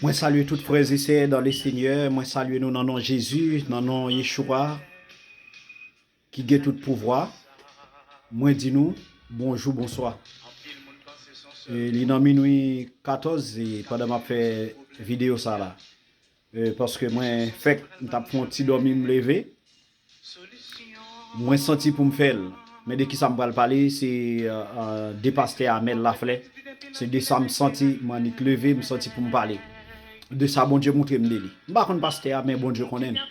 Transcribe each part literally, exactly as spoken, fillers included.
Mwen salye tout frè e sè dan le Senyè. Mwen salye nou nan non Jezi, nan non Yeshua, ki gen tout pouvwa. Mwen di nou bonjou, bonswa. E li nan minwi katòz, e pandan m ap fè videyo sa la. E paske mwen fèk m t ap fè yon ti dòmi, m leve. Mwen santi pou m fè l. Men de kisa m pral pale, se, euh, euh, de pastè Amel Laflè. Se de sa m santi, m annik leve, m santi pou m pale. De sa Bondye montre m de li. M pa konn pastè a, men Bondye konnen l.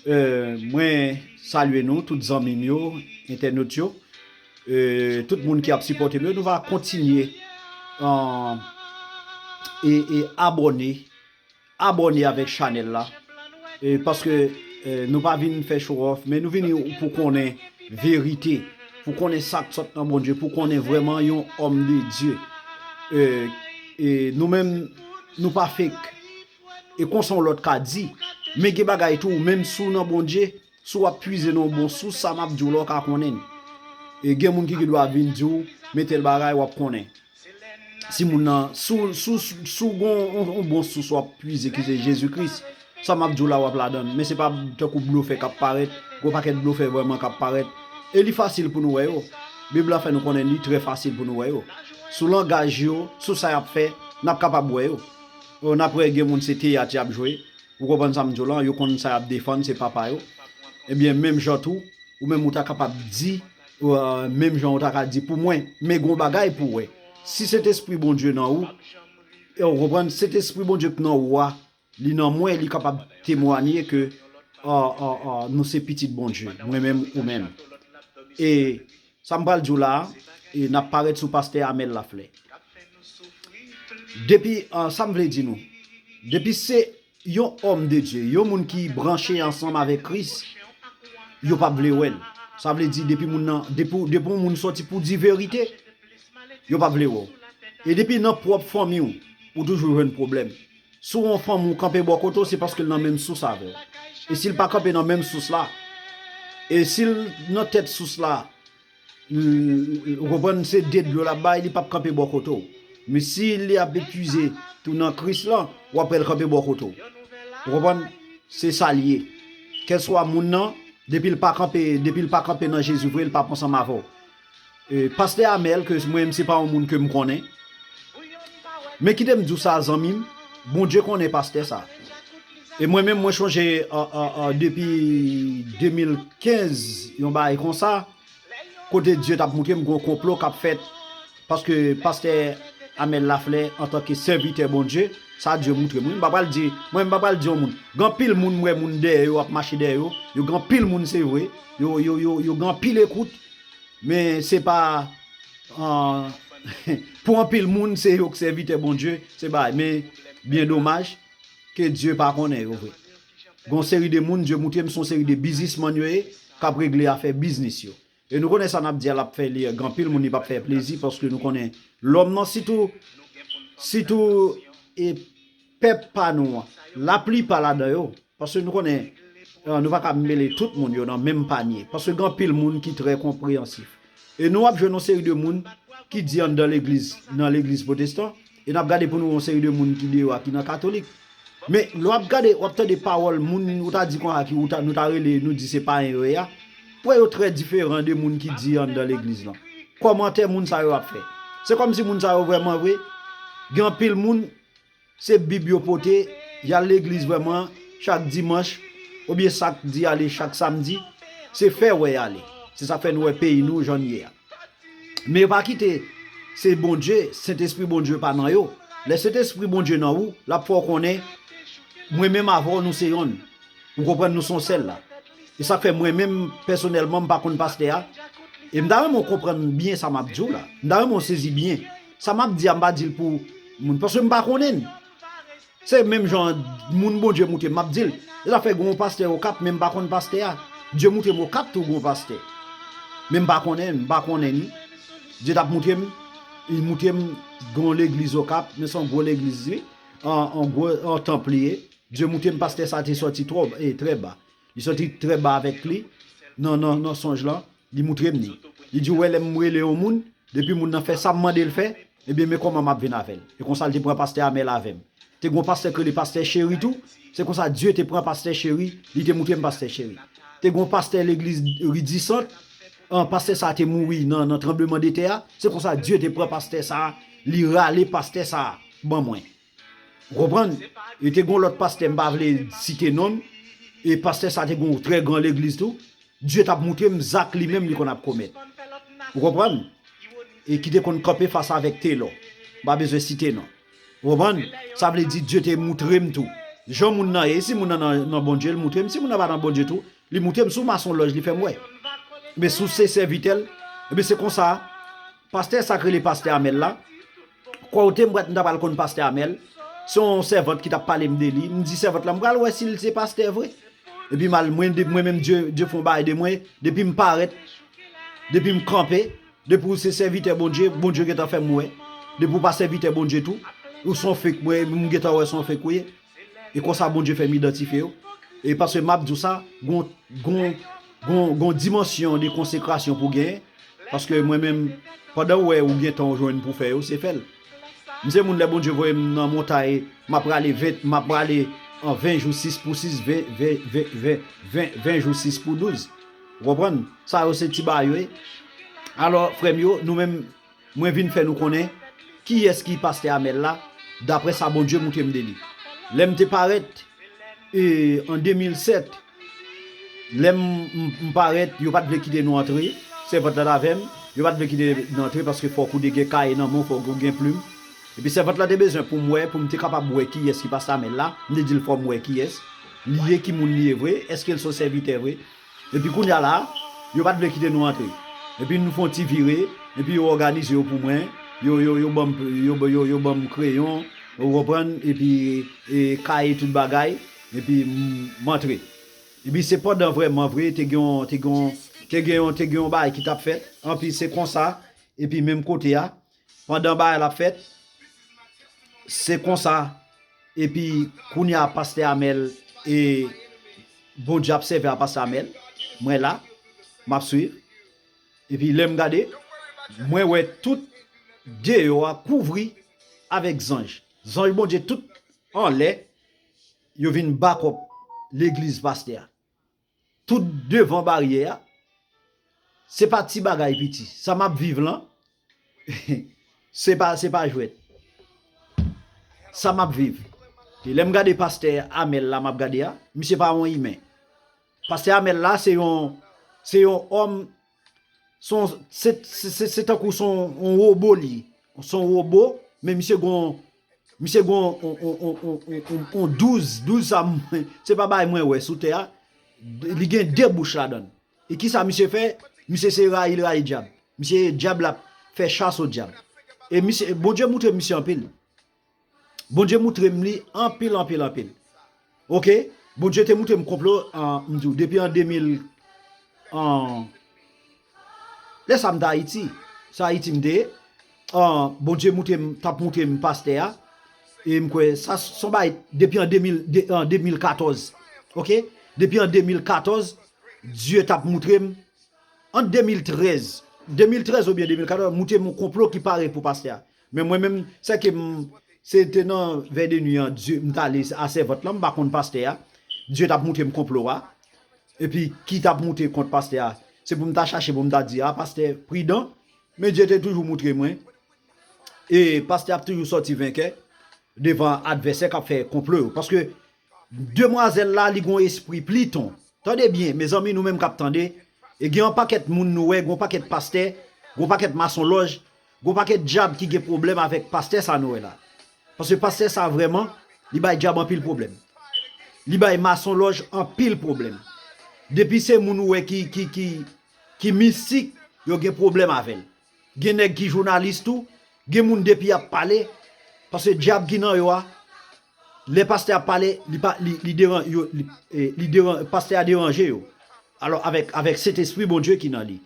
Euh, mwen salye nou, tout zanmi m yo, entènot yo. Euh, tout moun ki ap sipòte m yo, nou va kontinye, euh, e, e abòne abòne avèk chanèl la. E paske, e, nou pa vin fè show off, men nou vini pou konnen verite, pou konnen sa k sot nan Bondye, pou konnen vrèman yon òm de Dye. E, e nou menm, nou pa fake. E konsa yon lòt ka di, men gen bagay tou, menm si w nan Bondye, si w ap pwize nan yon bon sous, sa m ap di w la, w ka konnen l. E gen moun ki gen dwa vin di w, men tèl bagay, w ap konnen. Si moun nan, si w, si w, si w gon yon, yon bon sous w ap pwize ki se Jezi Kris, sa m ap di w la w ap ladan l. Men se pa tankou blofè k ap parèt, gon pakèt blofè vrèman k ap parèt. E li fasil pou nou wè yo. Bib la fè nou konnen li trè fasil pou nou wè yo. Sou langaj yo, sou sa y ap fè, n ap kapab wè yo. N ap wè gen moun se teyat y ap jwe. Ou konprann sa m di w lan? Yo konn sa y ap defann, se papa yo. Ebyen, menm jan tou, ou menm ou ta kapab di, euh, menm jan ou ta ka di pou mwen, men gon bagay pou w wè. Si Sentespri Bondye nan ou, e ou konprann, Sentespri Bondye k nan ou a, li nan mwen, li kapab temwanye ke, euh, euh, euh, nou se pitit Bondye, mwen menm, ou menm. E sa m pral di w la a, e n ap parèt sou pastè Amel Laflè. Depi, euh, sa m vle di nou, depi se yon òm de Dye, yon moun ki branche ansanm avèk Kris, yo p ap vle wè l. Sa vle di depi moun nan, depi, depi yon moun sòti pou di verite, yo p ap vle wè w. E depi nan pwòp fanmi w, ou toujou jwenn pwoblèm. Si w yon fanmi w kanpe bò kote w, se paske l nan menm sous avè w. E si l pa kanpe nan menm sous la, e si l nan tèt sous la, l, l, ou konprann, se de dlo l ap bay, li p ap kanpe bò kote w. Men si li ap epuize tou nan Kris lan, w ap wè l kanpe bò kote w. Ou konprann? Se sa l ye. Kèlswa moun nan, depi l pa kanpe, depi l pa kanpe nan Jezi vre, l p ap ansanm avè w. E, pastè Amel, ke mwen menm se pa yon moun ke m konnen. Men kite m di w sa, zanmi m, Bondye konnen pastè sa. E mwen menm, mwen chonje, a, a, a, depi de mil kenz, yon bagay konsa, kote Dye t ap montre m gon konplo k ap fèt. Paske pastè Amel Laflè, antanke sèvitè Bondye, sa Dye montre m. Wi, m pa pral di, mwen, m pa pral di yon moun. Gen anpil moun, m wè moun dèyè yo ap mache dèyè yo. Yo gen anpil moun, se vre. Yo, yo, yo, yo gen anpil ekout. Men se pa, ah, pou anpil moun, se yo k sèvitè Bondye, se bagay. Men, byen domaj, ke Dye pa konnen yo vre. Gon seri de moun, Dye montre m se yon seri de biznismann yo ye, k ap regle afè biznis yo. E nou konnen sa n ap di a, l ap fè li, gen anpil moun li p ap fè plezi, paske nou konnen lòm nan, sitou, sitou, e pèp pa nou an, laplipa ladan yo, paske nou konnen, eh, nou pa ka mele tout moun yo nan menm panye, paske gen anpil moun ki trè konpreyansif. E nou ap jwenn yon seri de moun ki di anndan legliz, nan legliz pwotestan, e n ap gade pou nou yon seri de moun ki deyò a, ki nan katolik. Men, lè w ap gade, w ap tande pawòl moun, ou ta di konsa, ki ou ta, nou ta rele, nou di se payen yo ye a, pou yo trè diferan de moun ki di anndan legliz lan. Kòmantè moun sa yo ap fè. Se kòmsi moun sa yo vrèman vre, gen anpil moun, se Bib yo pote, y al legliz vrèman chak dimanch, oubyen sa k di ale chak samdi, se fè wè y ale. Se sa k fè nou wè peyi nou jan l ye a. Men yo pa kite, se Bondye, Sentespri Bondye pa nan yo. Lè Sentespri Bondye nan ou, l ap fè w konnen, mwen menm avè w, nou se yonn. Ou konprann, nou se yon sèl la. E sa k fè mwen menm, pèsonèlman, m pa konn pastè a. E m ta renmen w konprann byen sa m ap di w la. M ta renmen w sezi byen. Sa m ap di a, m pa di l pou moun, paske m pa konnen l. Se menm jan moun Bondye montre m, m ap di l. E sa fè gen yon pastè Okap, men m pa konn pastè a. Dye montre m Okap tou gen yon pastè. Men m pa konnen, m pa konnen ni. Dye t ap montre m, li montre m gen yon legliz Okap, men se yon gwo legliz li, yon, yon gwo, yon tanp li ye. Dye montre m pastè sa te sòti twò, e, trè ba. Li sòti trè ba avèk li, nan, nan, nan sonj lan, li montre m li. Li di, ou wè lè m rele yon moun, depi moun nan fè sa m mande l fè, ebyen men kòman m ap vin avè l. E konsa l te pran pastè Amèl avè m. Te gen yon pastè k rele pastè Cheri tou. Se konsa Dye te pran pastè Cheri, li te moutre m pastè Cheri. Te gen yon pastè legliz Ridisant, an, pastè sa a te mouri nan, nan tranbleman de tè a. Se konsa Dye te pran pastè sa a, li rale pastè sa a ban mwen. Ou konprann? E te gen yon lòt pastè, m pa vle site non l, e pastè sa a te gen yon trè gran legliz tou. Dye t ap moutre m zak li menm li konn ap komèt. Ou konprann? E ki te konn kanpe fas avèk Telò. M pa bezwen site non. Ou konprann? Sa vle di Dye te moutre m tou. Jan moun nan ye, si moun nan nan, nan Bondye, l moutre m. Si moun nan pa nan Bondye tou, li moutre m. Si w mason lòj, li fè m wè. Men si w se sèvitè l, ebyen se konsa, pastè sa k rele pastè Amèl la, kote m prèt m ta pral konn pastè Amèl, se yon sèvant ki t ap pale m de li. M di sèvant la, m pral wè si l se pastè vre. Epi m al, mwen, de- mwen menm, Dye, Dye fè yon bagay de mwen, depi m parèt, depi m kanpe, depi w se sèvitè Bondye, Bondye gentan fè m wè. Depi w pa sèvitè Bondye tou, ou se yon fake, mwen, m gentan wè se yon fake ou ye. E konsa Bondye fè m idantifye w. E paske m ap di w sa, gon, gon, gon, gon dimansyon de konsekrasyon pou genyen. Paske mwen menm, pandan w wè ou gen tan ou jwenn pou fè yo, se fè l. M se moun lè Bondye voye m nan montay, m ap prale ven, m ap prale an ven jou sis pou sis, ven, ven, ven, ven, ven, ven jou sis pou douz. Ou konprann? Sa yo se ti bagay yo ye. Alò, frè m yo, nou menm, mwen vin fè nou konnen kiyès ki pastè Amèl la, daprè sa Bondye moutre m de li. Lè m te parèt, e, an de mil sèt, lè m, m, m parèt, yo pa t vle kite nou antre, sèvant la t avè m, yo pa t vle kite nou antre paske fòk ou te gen kaye nan men w, fòk ou gen plim. Epi sèvant la te bezwen pou m wè, pou m te kapab wè kiyès ki pastè Amèl la, m te di l fò m wè kiyès li ye, ki moun li ye vre, èske l se yon sèvitè vre. Epi kounye a la, yo pa t vle kite nou antre. Epi nou fè yon ti vire, epi yo òganize yo pou mwen, yo, yo, yo ban m, yo, yo, yo ban m kreyon, ou konprann, epi e, kaye tout bagay, epi m, m antre. Epi se pandan vrèman vre, te gen yon, te gen yon, te gen yon, te gen yon bagay ki t ap fèt, anpi se konsa, epi menm kote a, pandan bagay la ap fèt, se konsa, epi kounye a pastè Amèl, e Bondye ap sèvi a pastè Amèl, mwen la, m ap swiv. Epi lè m gade, mwen wè tout deyò a kouvri avèk zanj. Zanj Bondye tout anlè, yo vin bakòp legliz pastè a. Tout devan baryè a, se pa ti bagay piti. Sa m ap viv lan, se pa, se pa jwèt. Sa m ap viv. E lè m gade pastè Amèl la, m ap gade a, misye pa yon imen. Pastè Amèl la, se yon, se yon òm, se yon, se, se, se, se tankou se yon, yon wobo li ye. Se yon wobo, men misye gon, misye gon on, on, on, on, on, on douz, douz sa m, se pa bagay mwen wè sou tè a, li gen de bouch ladan l. E kisa misye fè? Misye se rayi l rayi dyab. Misye dyab l ap fè chas o dyab. E misye, Bondye moutre misye anpil. Bondye moutre m li anpil, anpil, anpil. Oke? Bondye te moutre m konplo, an, m di w, depi an de mil, an, lè sa m t Ayiti. Se Ayiti m te ye. An, Bondye moutre m, t ap moutre m pastè a. E m kwè, sa s on bagay depi an de mil, de, an de mil katòz. Oke? Depi an de mil katòz, Dye t ap moutre m, ant de mil trèz, de mil trèz oubyen de mil katòz, moutre m yon konplo ki pare pou pastè a. Men mwen menm, sèke m, se te nan vèy de nwi an, Dye, m t ale a sèvant lan, m pa konn pastè a. Dye t ap moutre m konplo a. Epi, ki t ap moute kont pastè a. Se pou m ta chache, pou m ta di, a, pastè, pridan. Men Dye te toujou moutre mwen. E pastè ap toujou sòti venkè devan advèsè k ap fè konplo yo. Paske demwazèl la, li gon espri pliton. Tande byen, mezanmi, nou menm k ap tande, e gen yon pakèt moun nou wè, gon pakèt pastè, gon pakèt masonlòj, gon pakèt dyab ki gen pwoblèm avèk pastè sa nou wè la. Paske pastè sa vrèman, li bay dyab anpil pwoblèm. Li bay masonlòj anpil pwoblèm. Depi se moun ou wè ki, ki, ki, ki mistik, yo gen pwoblèm avè l. Gen nèg ki jounalis tou, gen moun depi y ap pale, paske dyab ki nan yo a, lè pastè ap pale, li pa, li, li deran-, yo, li, eh, li deran-, pastè a deranje yo. Alò, avèk, avèk Sentespri Bondye ki nan li.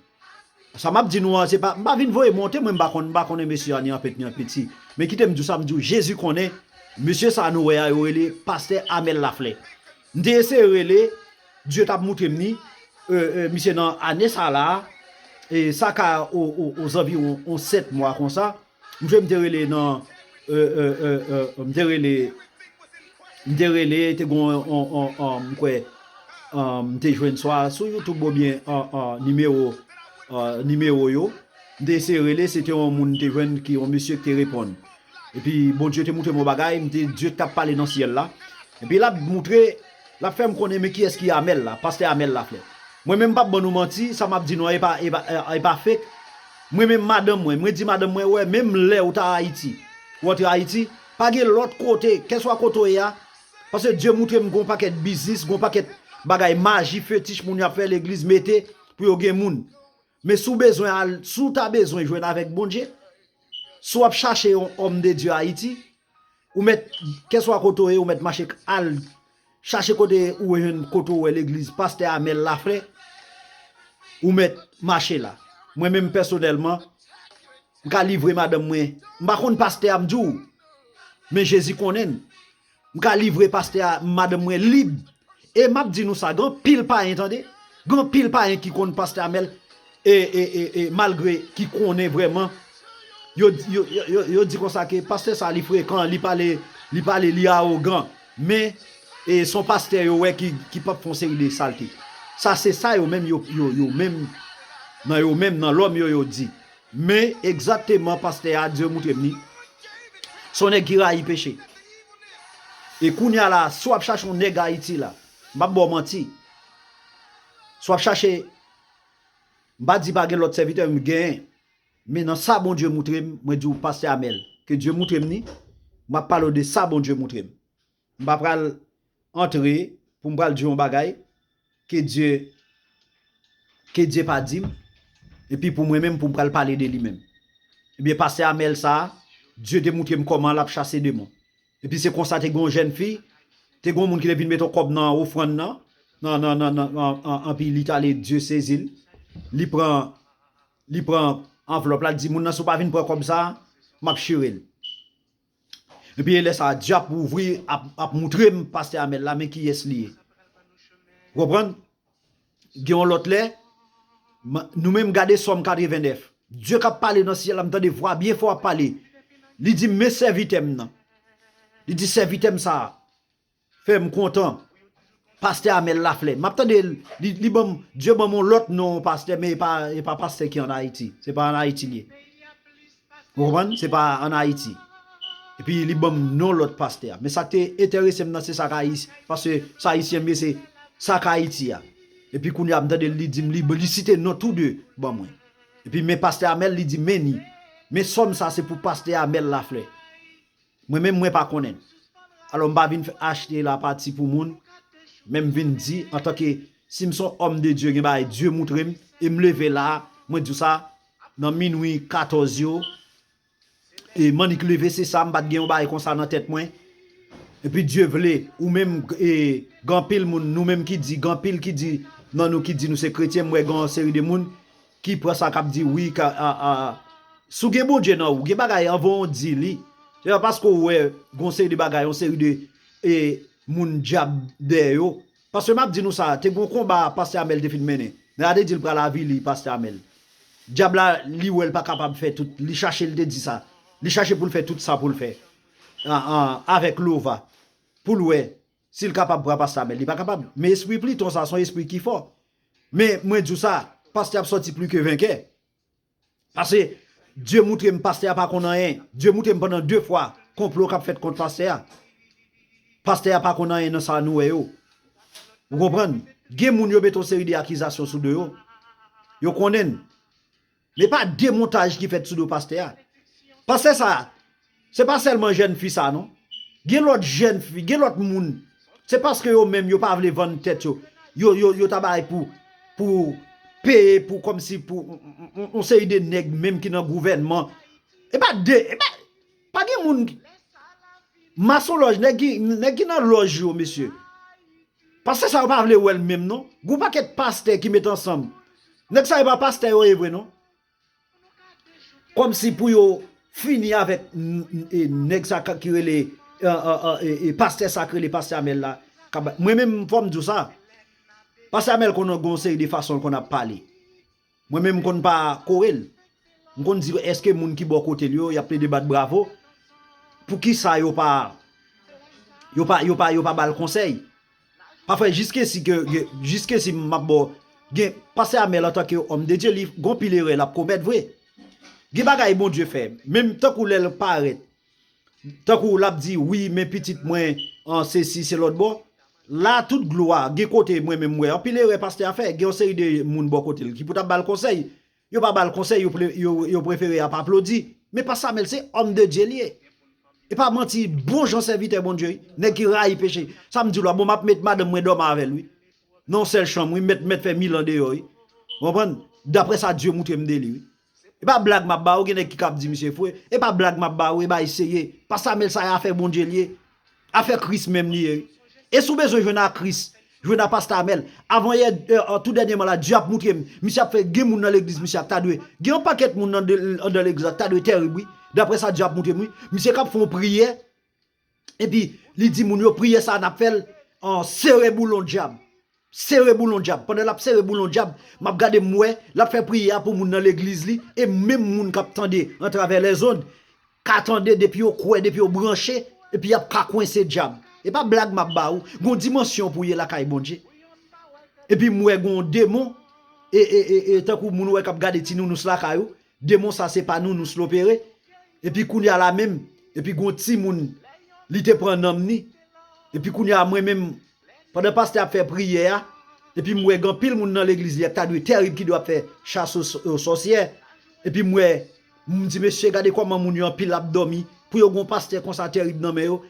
Sa m ap di nou an, se pa, m pa vin voye monte, mwen m pa konn, m pa konnen mesye a ni an pet ni an piti. Men kite m di w sa, m di w, Jezi konnen, mesye sa a nou wè a, yo rele pastè Amèl Laflè. M te eseye rele, Dye t ap moutre m ni, e, e, misye nan ane sa la, e sa ka o, o, ozanviwon on sèt mwa konsa, m jwe m te rele nan, e, e, e, e, m te rele M te rele, te gon on, on, on, m kwè, um, m te jwenn swa sou YouTube oubyen, uh, uh, nimewo, uh, nimewo yo. M te eseye rele, se te yon moun m te jwenn ki yon mesye ki te reponn. Epi Bondye te moutre m yon bagay, m te Dye t ap pale nan syèl la. Epi l ap moutre, l ap fè m konnen men kiyès ki Amèl la, pastè Amèl Laflè. Mwen menm m p ap ban nou manti, sa m ap di nou an, e pa, e pa, e pa fake. Mwen menm madanm mwen, mwen di madanm mwen, wè, menm lè ou ta Ayiti, ou antre Ayiti, pa gen lòt kote, kèswa kote w ye a, paske Dye moutre m gon pakèt biznis, gon pakèt bagay maji, fetich moun y ap fè legliz mete pou yo gen moun. Men si w bezwen al, si w ta bezwen jwenn avèk Bondye, si w ap chache yon òm de Dye Ayiti, ou mèt, kèswa kote w ye, ou mèt mache al chache kote ou jwenn, kote w wè legliz pastè Amèl Laflè, ou mèt mache la. Mwen menm pèsonèlman, m ka livre madanm mwen. M pa konn pastè a, m di w, men Jezi konnen l. M ka livre pastè a, madanm mwen lib. E m ap di nou sa, gen anpil payen, tande. Gen anpil payen ki konn pastè Amèl, e, e, e, e malgre ki konnen vrèman, yo, yo, yo, yo, yo di konsa ke pastè sa li frekan, li pale, li pale, li awogan. Men, e, se yon pastè yo wè ki, ki p ap fè yon seri de salte. Sa se sa yo menm, yo, yo, yo menm, nan yo menm, nan lòm yo, yo di. Men egzakteman pastè a, Dye moutre m li, se yon nèg ki rayi peche. E kounye a la, si w ap chache yon nèg Ayiti la, m p ap ba w manti. Si w ap chache, m pa di pa gen lòt sèvitè, m genyen. Men nan sa Bondye moutre m, mwen di w pastè Amèl, ke Dye moutre m ni, m ap pale w de sa Bondye moutre m. M pa pral antre pou m pral di yon bagay ke Dye, ke Dye pa di m, epi pou mwen menm pou m pral pale de li menm. Ebyen, pastè Amèl sa a, Dye te moutre m kòman l ap chase demon. Epi se konsa te gen yon jèn fi, te gen yon moun ki te vin mete yon kòb nan ofrann nan, nan, nan, nan, nan, an, an, anpi li t ale, Dye sezi l. Li pran, li pran anvlòp la, li di, moun nan, si w pa vin pran kòb sa a, m ap chire l. Epi e lè sa a, Dye ap ouvri, ap, ap moutre m pastè Amèl la, men kiyès li ye. Ou konprann? Gen yon lòt lè, m, nou menm gade Sòm katrevennnèf. Dye k ap pale nan syèl la, m tande vwa byen fò ap pale. Li di, men sèvitè m nan. Li di, sèvitè m sa a fè m kontan. Pastè Amèl Laflè. M ap tande l, li, li ban m, Dye ban m yon lòt non, pastè, men e pa, e pa pastè ki ann Ayiti. Se pa ann Ayiti li ye. Ou konprann? Se pa ann Ayiti. Epi li ban m non lòt pastè a. Men sa k te enterese m nan, se sa k Ayiti, paske sa Ayisyen m ye, se sa k Ayiti a. Epi kounye a, m tande l, li di m, li, li site non tou de ban mwen. Epi men pastè Amèl, li di, men ni. Men sòm sa, se pou pastè Amèl Laflè. Mwen menm, mwen pa konnen l. Alò, m pa vin fè achte la pati pou moun, men m vin di, antanke, si m se yon òm de Dye, gen bagay Dye moutre m, e m leve la a, mwen di w sa, nan minwi katòz yo, e m annik leve, se sa, m pa t gen yon bagay konsa nan tèt mwen. Epi Dye vle, ou menm, e, gen anpil moun, nou menm ki di, gen anpil ki di, nan nou ki di nou se kretyen, m wè gen yon seri de moun, ki pran sa k ap di wi, ka, a, a, si w gen Bondye nan ou, gen bagay anvan w di li, se pa paske w wè gon seri de bagay, yon seri de, e, moun dyab dèyè yo. Paske m ap di nou sa, te gon konba pastè Amèl te fin mennen. Nèg la te di l pral avili pastè Amèl. Dyab la, li wè l pa kapab fè tout, li chache, l te di sa. Li chache pou l fè tout sa pou l fè. A, a, avèk Lova. Pou l wè si l kapab pran pastè Amèl. Li pa kapab. Men espri Pliton sa, se yon espri ki fò. Men mwen di w sa, pastè ap sòti pli ke venkè. Paske Dye moutre m pastè a pa konn anyen. Dye moutre m pandan de fwa konplo k ap fèt kont pastè a. Pastè a pa konn anyen nan sa nou wè yo. Ou konprann? Gen moun yo mete yon seri de akizasyon sou do yo. Yo konnen l. Men pa demontaj ki fèt sou do pastè a. Pastè sa, se pa sèlman jèn fi sa non. Gen lòt jèn fi, gen lòt moun. Se paske yo menm yo pa vle vann tèt yo. Yo, yo, yo ta bay pou, pou peye, pou kòmsi pou on, on, on, on seri de nèg menm ki nan gouvènman. E pa de, e pa, pa gen moun ki, masonlòj, nèg ki, nèg ki nan lòj yo, mesye. Pastè sa yo pa vle wè l menm non. Gon pakèt pastè ki met ansanm. Nèg sa yo pa pastè yo ye vre non. Kòmsi pou yo fini avèk n-, n-, e, nèg sa ka, ki rele, e, e, e, e, e, pastè sa k rele pastè Amèl la. Kaba-, mwen menm, fò m di w sa. Pastè Amèl konn gon seri de fason l konn ap pale. Mwen menm, m konn pa kore l. M konn di, èske moun ki bò kote l yo, y ap plede bat bravo? Poukisa yo pa, Yo pa, yo pa, yo pa ba l konsèy. Pafwa, jiskesi ke, ke, jiskesi m ap ba w, gen, pastè Amèl antanke òm de Dye, li gon pil erè l ap komèt vre. Gen bagay Bondye fè, menm tankou lè l parèt, tankou l ap di, wi, men pitit mwen, an, sesi, se lòt bò. La, tout glwa, gen kote mwen menm m wè, anpil erè pastè a fè, gen yon seri de moun bò kote l ki pou t ap ba l konsèy. Yo pa ba l konsèy, yo, pre- yo, yo prefere ap aplodi. Men pastè Amèl se òm de Dye li ye. E pa manti, bon jan sèvitè Bondye wi. Nèg ki rayi peche. Sa m di w la, bon, m ap met madanm mwen dòmi avè l wi. Nan yon sèl chanm wi, m mèt, mèt fè mil an deyò wi. Ou konprann? Daprè sa Dye moutre m de li wi. E pa blag m ap ba ou, gen nèg ki ka ap di misye fre. E pa blag m ap ba ou, e bagay serye. Pastè Amèl sa e afè Bondye li ye. Afè Kris menm li ye. E si w bezwen jwenn a Kris, jwenn a pastè Amèl. Avan yè, euh, euh, tou dènyèman la, Dye ap moutre m. Misye ap fè gen moun nan legliz, misye ak ta dwe. Gen yon pakèt moun nan de- anndan legliz la, ta dwe tèrib, wi. Daprè sa Dye ap moutre m, wi. Misye k ap fè yon priyè, epi li di moun yo, priyè sa a n ap fè l, an, sere boulon dyab. Sere boulon dyab. Pandan l ap sere boulon dyab, m ap gade m wè, l ap fè priyè a pou moun nan legliz li, e menm moun k ap tande antravè lèzond, ka tande depi yo kwè, depi yo branche, epi y ap ka kwense dyab. E pa blag m ap ba ou, gon dimansyon pou ye lakay Bondye. Epi m wè gon demon, e, e, e, e tankou moun wè k ap gade ti nounous lakay ou, demon sa se pa nounous l opere. Epi kounye a la menm, epi gon timoun, li te pran nanm ni. Epi kounye a mwen menm, pandan pastè ap fè priyè a, epi m wè gen anpil moun nan legliz li a ki ta dwe tèrib ki dwe ap fè chas o, o sòsyè. Epi m wè, m di, mesye, gade kòman moun yo anpil ap dòmi, pou yo gon pastè konsa tèrib nan men yo.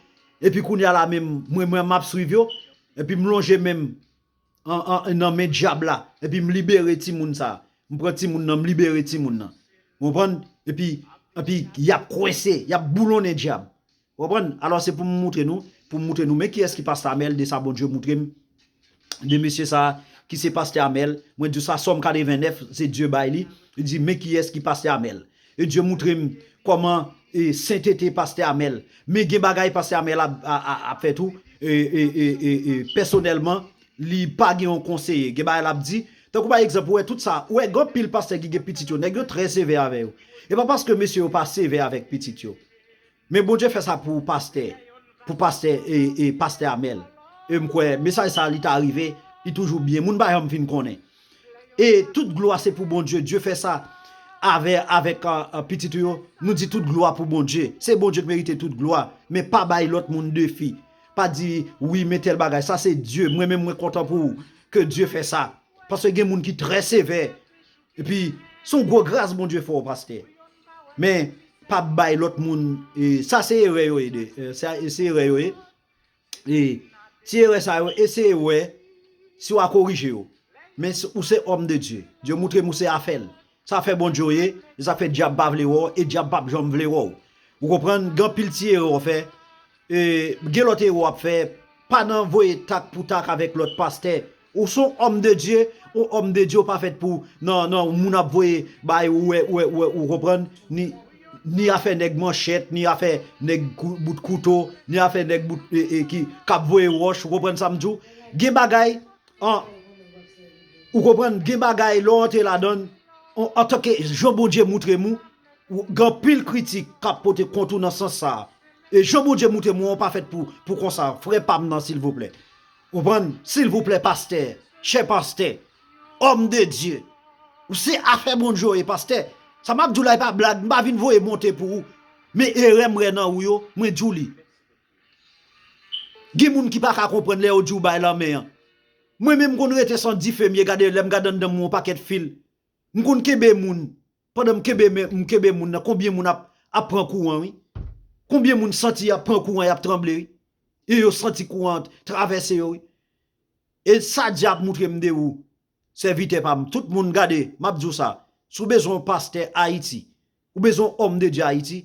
Epi kounye a la menm, mwen, mwen m ap swiv yo, epi m lonje men m an, an, nan men dyab la, epi m libere timoun sa. M pran timoun nan, m libere timoun nan. Ou konprann? Epi, epi y ap kwense, y ap boulonnen dyab. Ou konprann? Alò se pou m moutre nou, pou m moutre nou, men kiyès ki pastè Amèl, de sa Bondye moutre m, de mesye sa, ki se pastè Amèl. Mwen di w sa, Sòm katreven nèf, se Dye bay li. Li di, men kiyès ki pastè Amèl. E Dye moutre m kòman, e, sentete pastè Amèl. Men gen bagay pastè Amèl ap, a, a, ap fè tou, e, e, e, e, e, pèsonèlman, li pa gen yon konseye. Gen bagay l ap di, tankou pa egzanp, ou wè tout sa, ou wè gen anpil pastè ki gen pitit yo, nèg yo trè sevè avè yo. E pa paske mesye yo pa sevè avèk pitit yo. Men Bondye fè sa pou pastè, pou pastè, e, e pastè Amèl. E m kwè, mesaj sa li ta rive, li toujou byen. Moun pa janm fin konnen. E tout glwa se pou Bondye. Dye fè sa avè, avèk, a, a, pitit ou yo. Nou di tout glwa pou Bondye. Se Bondye k merite tout glwa. Men pa bay lòt moun defi. Pa di, wi, men tèl bagay. Sa se Dye. Mwen menm, mwen kontan pou ou ke Dye fè sa. Paske gen moun ki trè sevè. Epi, se yon gwo gras Bondye fè w, pastè. Men, pa bay lòt moun, e, sa se erè yo ye, de, e, sa, se erè yo ye. E, ti erè sa yo, eseye wè si w a korije yo. Men s- ou se òm de Dye. Dye moutre m ou se afè l. Sa fè Bondye w ye, e sa fè dyab pa vle wè w, e dyab p ap janm vle wè w. Ou konprann? Gen anpil ti erè w fè, e, gen lòt erè w ap fè, pa nan voye tak pou tak avèk lòt pastè. Ou se yon òm de Dye, yon òm de Dye ou pa fèt pou nan, nan moun ap voye bay ou wè, ou wè, ou wè, ou konprann? Ni, ni afè nèg manchèt, ni afè nèg kou- bout kouto, ni afè nèg bout, e, e, ki, k ap voye wòch, ou konprann sa m di w? Gen bagay, an, ou konprann, gen bagay lè w antre ladan l, an, antanke jan Bondye moutre m ou, ou gen anpil kritik k ap pote kont ou nan sans sa a. E jan Bondye moutre m ou an pa fèt pou, pou konsa, frè pa m nan, silvouplè. Ou konprann? Silvouplè, pastè, chè pastè, òm de Dye. Ou se afè Bondye w ye, pastè. Sa m ap di w la, e pa blag, m pa vin voye monte pou ou. Men erè m wè nan ou yo, mwen di w li. Gen moun ki pa ka konprann lè yo di w bay lanmen an. Mwen menm m konn rete san dife m ye, gade lè m gade anndan m yon pakèt fil. M konn kenbe moun. Pandan m kenbe men, m kenbe moun nan, konbyen moun ap, ap pran kouran, wi. Konbyen moun santi y ap pran kouran, y ap tranble, wi. E yo santi kouran an travèse yo, wi. E sa Dye ap moutre m de ou, sèvitè pa m. Tout moun gade, m ap di w sa. Si w bezwen yon pastè Ayiti, ou bezwen yon òm de Dye Ayiti,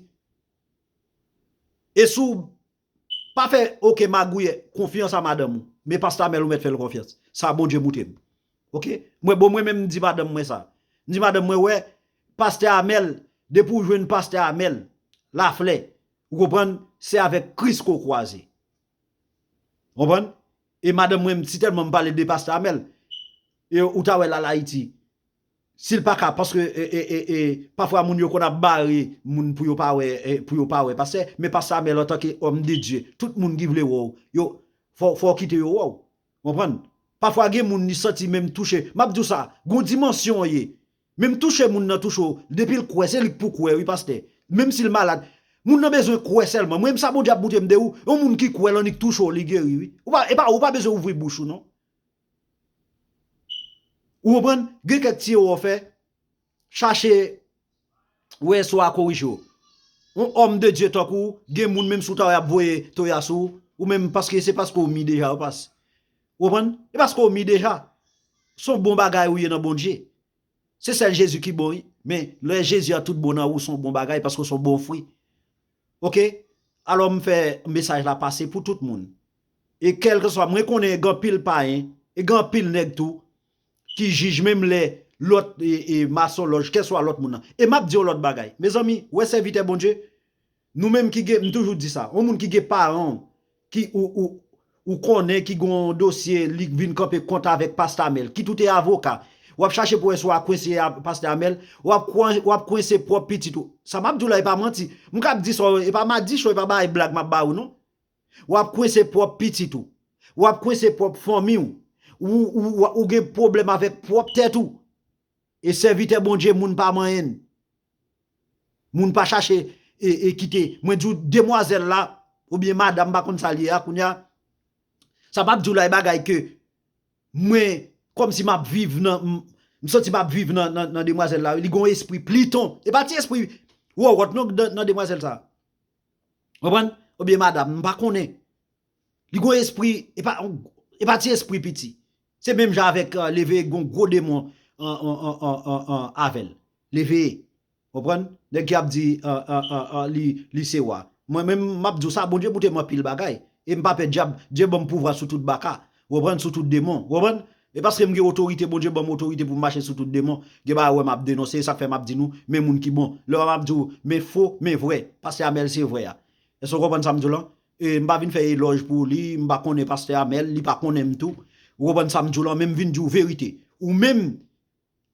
e si w pa fè oke magouye konfyans a madanm ou, men pastè Amèl ou mèt fè l konfyans. Sa Bondye moutre m. Oke? Mwen, bon, mwen menm m di madanm mwen sa. M di madanm mwen, wè, pastè Amèl, depi w jwenn pastè Amèl Laflè, ou konprann, se avèk Kris ke w kwaze. Konprann? E madanm mwen, si tèlman m pale de pastè Amèl, e ou ta wè l al Ayiti. Si l pa ka, paske e, e, e, e, pafwa moun yo konn ap bare moun pou yo pa wè, e, pou yo pa wè pastè, men pastè Amèl antanke òm de Dye, tout moun ki vle wè w, yo, fò, fò w kite yo wè w. Konprann? Pafwa gen moun li santi menm touche. M ap di w sa, gon dimansyon an ye. Menm touche moun nan touche w, depi l kwè, se li k pou kwè, wi, pastè. Menm si l malad. Moun nan bezwen kwè sèlman. Mwen, sa Bondye ap montre m de ou, yon moun ki kwè l annik touche w, li geri, wi. Ou pa, e pa, ou pa bezwen ouvri bouch ou, non. Ou konprann? Gen kèk ti erè w fè, chache wè si w a korije w. Yon òm de Dye tankou w, gen moun menm si w ta wè y ap voye toya sou ou, ou menm paske se paske w mi deja, ou pas. Ou konprann? E paske w mi deja. Se yon bon bagay ou ye nan Bondye. Se sèl Jezi ki bon, wi. Men, lè Jezi a tout bon nan ou, se yon bon bagay, paske w se yon bon fwi. Oke? Alò, m fè mesaj la pase pou tout moun. E kèlkeswa, mwen konnen gen anpil payen, e gen anpil nèg tou, ki jij menm lè lòt, e, e, masonlòj, kèlkeswa lòt moun nan. E m ap di yon lòt bagay. Mezanmi, wè sèvitè Bondye, nou menm ki gen, m toujou di sa, yon moun ki gen paran w, ki ou, ou, ou konnen ki gen yon dosye, li vin kanpe kont avèk pastè Amèl, kit ou te avoka, w ap chache pou wè si w a kwense a, pastè Amèl, w ap kwen-, w ap kwense pwòp pitit ou. Sa m ap di w la, e pa manti. M ka ap di sa, e pa madichon, e pa bay blag m ap ba ou, non. W ap kwense pwòp pitit ou. W ap kwense pwòp fanmi w. Ou, ou, ou, ou gen pwoblèm avèk pwòp tèt ou. E sèvitè Bondye, moun pa manyen n. Moun pa chache e, e kite. Mwen di w, demwazèl la, oubyen madanm, m pa konn sa l ye a, kounye a, sa m ap di w la, e bagay ke mwen, kòmsi m ap viv nan, m, m santi m ap viv nan, nan, nan demwazèl la, wi. Li gon espri pliton. E pa ti espri wòwòt non nan, nan demwazèl sa. Konprann? Oubyen madanm, m pa konnen. Li gon espri, e pa, e pa ti espri piti. Se menm jan avèk, euh, leve gon gwo demon an, an, an, an, an, an avè l. Leve. Konprann? Nèg ki ap di, euh, euh, euh, euh, li, li se wa. Mwen menm, m ap di w sa, Bondye montre m anpil bagay. E m pa pè dyab, Dye ban m pouvwa sou tout baka. Konprann? Sou tout demon. Konprann? E paske m gen otorite, Bondye ban m otorite pou m mache sou tout demon. Gen bagay wè m ap denonse, e sa k fè m ap di nou, men moun ki bon. Lè m ap di w, men fo, men vrè. Pastè Amèl se vrè a. Èske w konprann sa m di w lan? E m pa vin fè elòj pou li, m pa konnen pastè Amèl, li pa konnen m tou. Ou konprann sa m di w lan, men m vin di w verite. Ou menm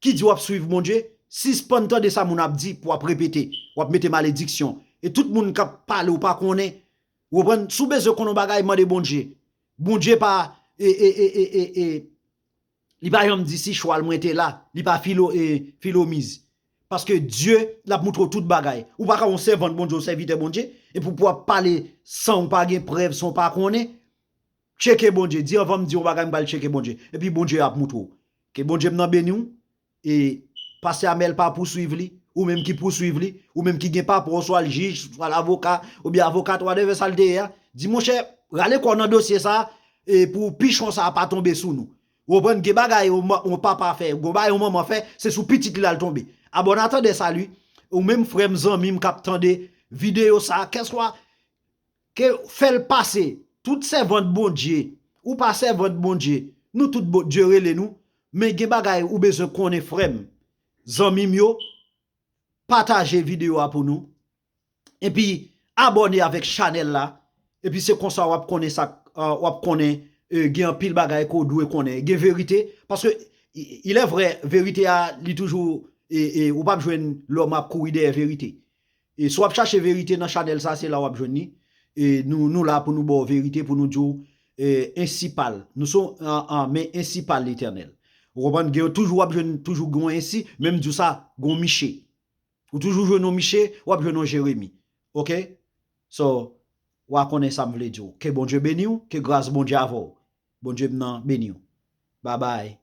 ki di w ap swiv Bondye, sispann tande sa moun ap di pou w ap repete, w ap mete malediksyon. E tout moun k ap pale ou pa konnen, ou konprann, si w bezwen konn yon bagay, mande Bondye. Bondye pa, e, e, e, e, e, e, li pa janm di si chwal mwen te la, li pa filo, e, filomiz. Paske Dye, l ap moutre w tout bagay. Ou pa ka yon sèvant Bondye, yon sèvitè Bondye, epi w ap pale san w pa gen prèv, san w pa konnen. Tcheke Bondye. Di, anvan m di yon bagay, m pral tcheke Bondye. Epi Bondye ap moutre w. Ke Bondye m nan beni w. E pastè Amèl pa pouswiv li. Ou menm ki pouswiv li. Ou menm ki gen papa w, swa l jij, swa l avoka, oubyen avokat, whatever sa l te ye a. Di, monchè, rale kò w nan dosye sa a, e pou pichon sa a pa tonbe sou nou. Ou konprann, gen bagay yon ma-, yon papa fè, gen bagay yon manman fè, se sou pitit li l al tonbe. Abòne atandè sali, ou menm frè m, zanmi m k ap tande videyo sa a, kèlkeswa, ke fè l pase. Tout sèvant Bondye, ou pa sèvant Bondye, nou tout Bondye rele nou, men gen bagay ou bezwen konnen, frè m, zanmi m yo, pataje videyo a pou nou. Epi abòne avèk chanèl la. Epi se konsa w ap konnen sa, euh, w ap konnen, euh, gen anpil bagay ke w dwe konnen. Gen verite, paske i, il est vrai, verite a, li toujou, e, e, ou p ap jwenn lòm ap kouri dèyè verite. E si w ap chache verite nan chanèl sa, se la w ap jwenn li. E nou, nou la pou nou ba w verite, pou nou di w, e, ensi pale. Nou se, an, an, men ensi pale Letènèl. Ou konprann? Gen toujou w ap jwenn, toujou gen yon ensi, men m di w sa, gen yon miche. Ou toujou jwenn yon miche, w ap jwenn yon Jeremi. Oke? So, w a konnen sa m vle di w. Ke Bondye beni w, ke gras Bondye avè w. Bondye m nan beni w. Babay.